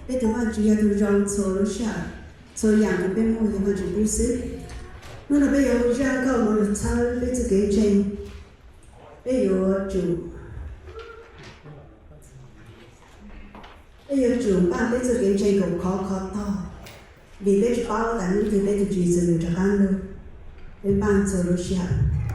Peb tus Vajtswv yog tus zoo txhua lub sij hawm, txhua yam uas peb muaj yog Vajtswv pub xwb. Hnub no peb yuav ua zaj nkauj no los txhawb peb txoj kev ntseeg. Peb yuav tsum, peb yuav tsum npaj peb txoj kev ntseeg kom khov kho tog, vim peb tsis paub tas hnub twg peb tus Tswv Yexus yuav rov qab los. Peb npaj txhua lub sij hawm.